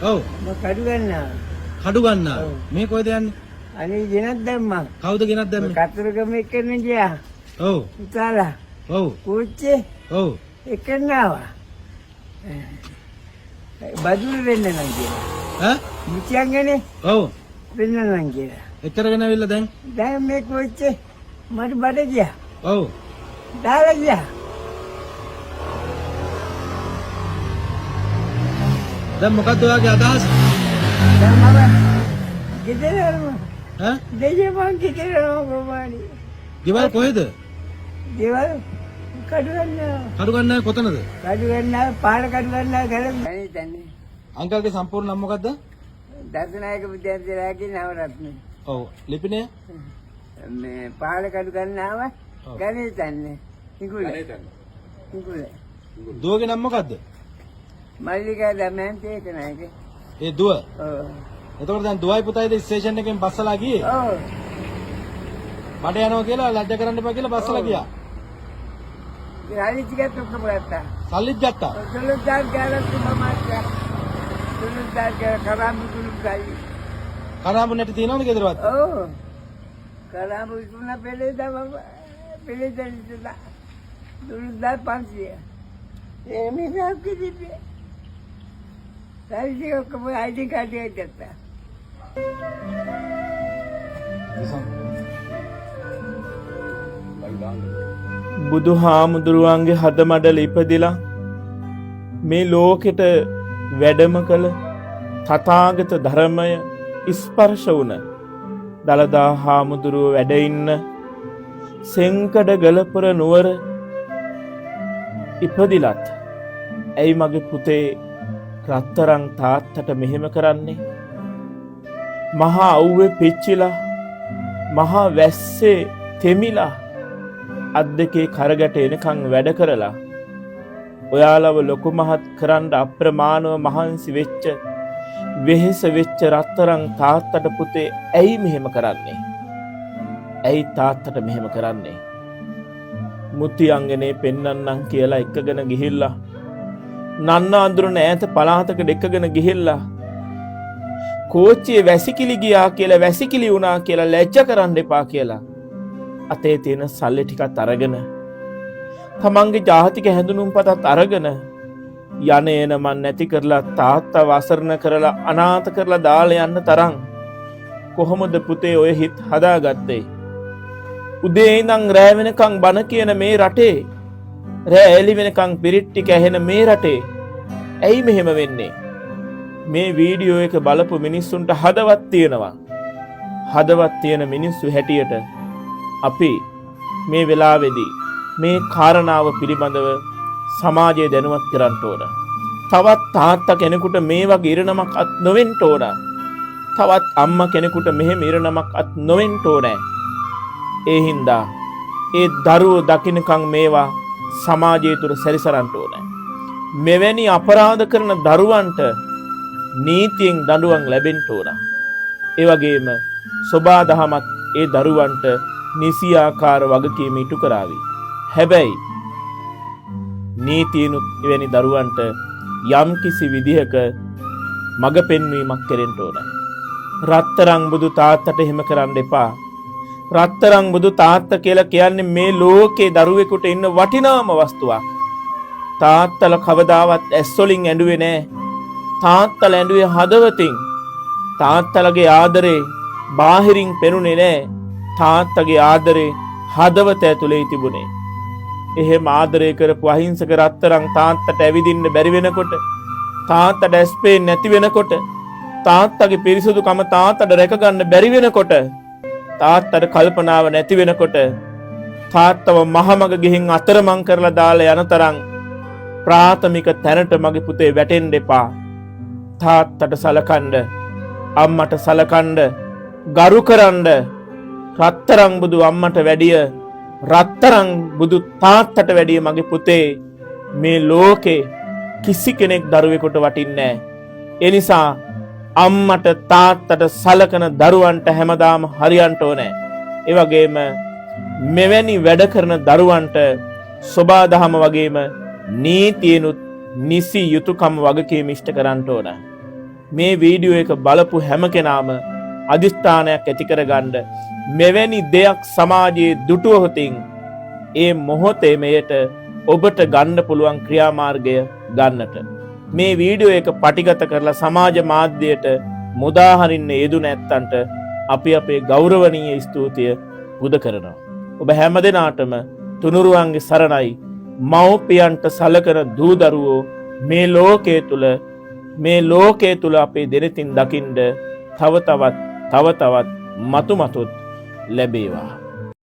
ඔව්. මම කඩු ගන්නවා. කඩු ගන්නා. ඔව්. මේ කොහෙද යන්නේ? අනේ ගෙනත් දැම්මා. කවුද ගෙනත් දැම්මේ? කතරගම එක්කන ගියා. ඔව්. පුතාලා ඔව්. කෝච්චියේ ඔව්. එක්කන ආවා. බදුල් වෙන්න නම් කියලා. ඈ? මුතියන්ගනේ ඔව්. වෙන්න නම් කියලා. එක්කරගෙන ඇවිල්ලා දැන්. දැන් මේ කෝච්චියේ මට බඩ ගියා. ඔව්. දාලා ගියා. දැන් මොකද්ද ඔයාගේ අදහස? දැන් මම ගෙදර යනවා. ඈ? දෙයියෝ මං ගෙදර යනවා කොහොමද? ගෙවල් කොහෙද? ගෙවල් කඩු ගන්නවා. කඩු ගන්න කොතනද? කඩු ගන්නවා පාර කඩු ගන්නවා කරන්නේ. අනේ තන්නේ. අංකල්ගේ සම්පූර්ණ නම මොකද්ද? දසනායක විද්‍යාලයේ නවරත්න. ඔව්. ලිපිනය? මේ පාර කඩු ගන්නාව ඔව්. ගණේතන්නේ. ඉඟුල. ඉඟුල. දුවගේ නම මොකද්ද? මල්ලිකා දමයන්ති ඒකනායක. ඒ දුව. ඔව්. එතකොට දැන් දුවයි පුතයිද ස්ටේෂන් එකෙන් බස්සලා ගියේ? ඔව්. බඩ යනවා කියලා ලැජ්ජා කරන්න එපා කියලා බස්සලා ඔව්. ගියා. රාලි ටිකත් ඔක්කොම ගත්තා. සල්ලිත් ගත්තා. තුලුදාර ගාලා තුමමාත්‍යා. තුලුදාර ගාලා කරාඹු තුලුදායි. කරාඹු නැටි තියනවද ගෙදරවත්? ඔව්. කරාඹු තුන පෙළේ දම පෙළේ දැලිලා. තුලුදාර 500. ඒ මේ කිව්වේ. රාලි ටික ඔක්කොම ID card එක ගත්තා. බුදු හාමුදුරුවන්ගේ හදමඩල ඉපදිලා මේ ලෝකෙට වැඩම කළ තථාගත ධර්මය ස්පර්ශ වුණ දළදා හාමුදුරුව වැඩ ඉන්න සෙංකඩ ගලපුර නුවර ඉපදිලත් ඇයි මගේ පුතේ රත්තරන් තාත්තට මෙහෙම කරන්නේ? මහා අව්වේ පිච්චිලා, මහා වැස්සේ තෙමිලා, අත් දෙකේ කරගැට එනකන් වැඩ කරලා ඔයාලව ලොකු මහත් කරන්න අප්‍රමාණව මහන්සි වෙච්ච, වෙහෙස වෙච්ච රත්තරන් තාත්තට පුතේ ඇයි මෙහෙම කරන්නේ? ඇයි තාත්තට මෙහෙම කරන්නේ? මුති අංගනේ පෙන්නන්නම් කියලා එක්කගෙන ගිහිල්ලා, නන්න අඳුරන ඈත පළාතකට එක්කගෙන ගිහිල්ලා, කෝච්චියේ වැසිකිලි ගියා කියලා, වැසිකිලි වුණා කියලා ලැජ්ජ කරන්න එපා කියලා අතේ තියෙන සල්ලි ටිකත් අරගෙන, තමන්ගේ ජාතික හැඳුනුම්පතත් අරගෙන, යන එන මන් නැති කරලා, තාත්තව අසරණ කරලා, අනාථ කරලා දාලා යන්න තරම් කොහොමද පුතේ ඔය හිත් හදාගත්තේ? උදේ ඉඳන් රෑ වෙනකන් බන කියන මේ රටේ, රෑ එළි වෙනකන් පිරිත් ටික ඇහෙන මේ රටේ ඇයි මෙහෙම වෙන්නේ? මේ වීඩියෝ එක බලපු මිනිස්සුන්ට හදවත් තියෙනවා. හදවත් තියෙන මිනිස්සු හැටියට අපි මේ වෙලාවේදී මේ කාරණාව පිළිබඳව සමාජය දැනුවත් කරන්න ඕන. තවත් තාත්තා කෙනෙකුට මේ වගේ ඉරණමක් අත් නොවෙන්න ඕන. තවත් අම්මා කෙනෙකුට මෙහෙම ඉරණමක් අත් නොවෙන්න ඕනෑ. ඒ හින්දා ඒ දරුවෝ දකින්නකම් මේවා සමාජය තුළ සැරිසරන්න ඕනෑ. මෙවැනි අපරාධ කරන දරුවන්ට නීතියෙන් දඬුවම් ලැබෙන්න ඕන. ඒ වගේම සොබා දහමත් ඒ දරුවන්ට නිසි ආකාර වගකීම ඉටු කරાવી. හැබැයි නීතියනුත් එවැනි දරුවන්ට යම්කිසි විදිහක මඟ පෙන්වීමක් කෙරෙන්න ඕන. රත්තරන් බුදු තාත්තට එහෙම කරන්න එපා. රත්තරන් බුදු තාත්තා කියලා කියන්නේ මේ ලෝකේ දරුවෙකුට ඉන්න වටිනාම වස්තුවක්. තාත්තල කවදාවත් ඇස් වලින් ඇඬුවේ නෑ. තාත්තල ඇඬුවේ හදවතින්. තාත්තලගේ ආදරේ බාහිරින් පෙනුනේ නෑ. තාත්තගේ ආදරේ හදවත ඇතුලේ තිබුණේ. එහෙම ආදරය කරපු අහිංසක රත්තරන් තාත්තට ඇවිදින්න බැරි වෙනකොට, තාත්තට ඇස් පේන්නේ නැති වෙනකොට, තාත්තගේ පිරිසුදුකම තාත්තට රැකගන්න බැරි වෙනකොට, තාත්තට කල්පනාව නැති වෙනකොට, තාත්තව මහමග ගිහින් අතරමං කරලා දාලා යන තරම් ප්‍රාථමික තැනට මගේ පුතේ වැටෙන්න එපා. තාත්තට සලකන්න, අම්මට සලකන්න, ගරු කරන්න. රත්තරන් බුදු අම්මට වැඩිය, රත්තරන් බුදු තාත්තට වැඩිය මගේ පුතේ මේ ලෝකේ කිසි කෙනෙක් දරුවෙකුට වටින්නේ නැහැ. ඒ නිසා අම්මට තාත්තට සලකන දරුවන්ට හැමදාම හරියන්ට ඕනේ. ඒ වගේම මෙවැනි වැඩ කරන දරුවන්ට සොබා දහම වගේම නීතියනුත් නිසි යුතුයකම් වගකීම් ඉෂ්ට කරන්න ඕන. මේ වීඩියෝ එක බලපු හැම කෙනාම අධිෂ්ඨානයක් ඇති කරගන්න, මෙවැනි දෙයක් සමාජයේ දුටුවහොතින් ඒ මොහොතේ මෙයට ඔබට ගන්න පුළුවන් ක්‍රියාමාර්ගය ගන්නට. මේ වීඩියෝ එක පටිගත කරලා සමාජ මාධ්‍යයට මුදාහරින්න යෙදුන ඇත්තන්ට අපි අපේ ගෞරවනීය ස්තුතිය පුද කරනවා. ඔබ හැම දෙනාටම තුනුරුවන්ගේ සරණයි. මව්පියන්ට සලකන දූ දරුවෝ මේ ලෝකයේ තුල අපේ දෙනෙතින් දකින්ඩ තව තවත් තව තවත් මතු මතුත් ලැබේවා.